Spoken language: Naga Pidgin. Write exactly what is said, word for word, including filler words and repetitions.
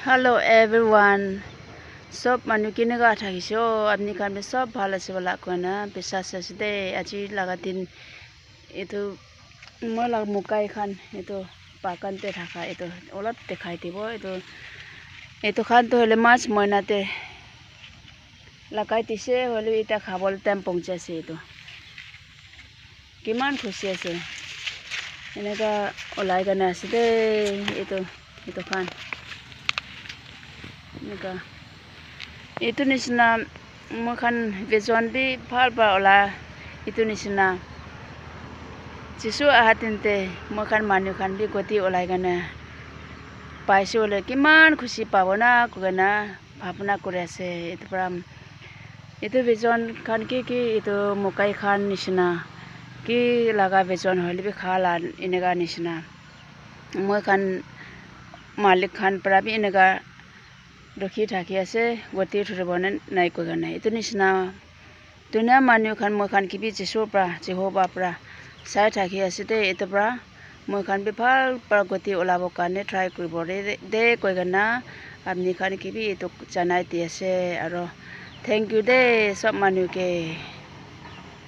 Hello everyone, sob manu kenika thakise? Oh, apni khan bi sob bhal ase bola koina biswas ase de. Aji laga din etu moi laga mokai khan etu bagan te thaka etu olop dikhai dibo. Etu etu khan toh hoile March moina te lagai dise, hoile bi eta khabole time pongchi ase. Etu kiman khushi ase, eneka olai kena ase de. Etu etu khan eneka etu nishina moi khan vision bi bhal para ola. Etu nishina Jisu aha din te moi khan manu khan bi goti olai kena paise, hoile kiman khushi pabo na koina bhabna kuri ase. Etu para etu vision khan ki ki etu mokai khan nishina ki laga vision hoile bi kha la eneka nishina moi khan malik khan para bi eneka rukhi thaki ase, goti thuribo ne nai koi kena. Etu nishina dunia manu khan moi khan kibi Jisu para, Jehovah para sai thaki ase de. Etu para moi khan bi bhal para goti olabo karne try kuribo de, de koi kena apni khan kibi etu janai di ase. Aro thank you de sob manu ke.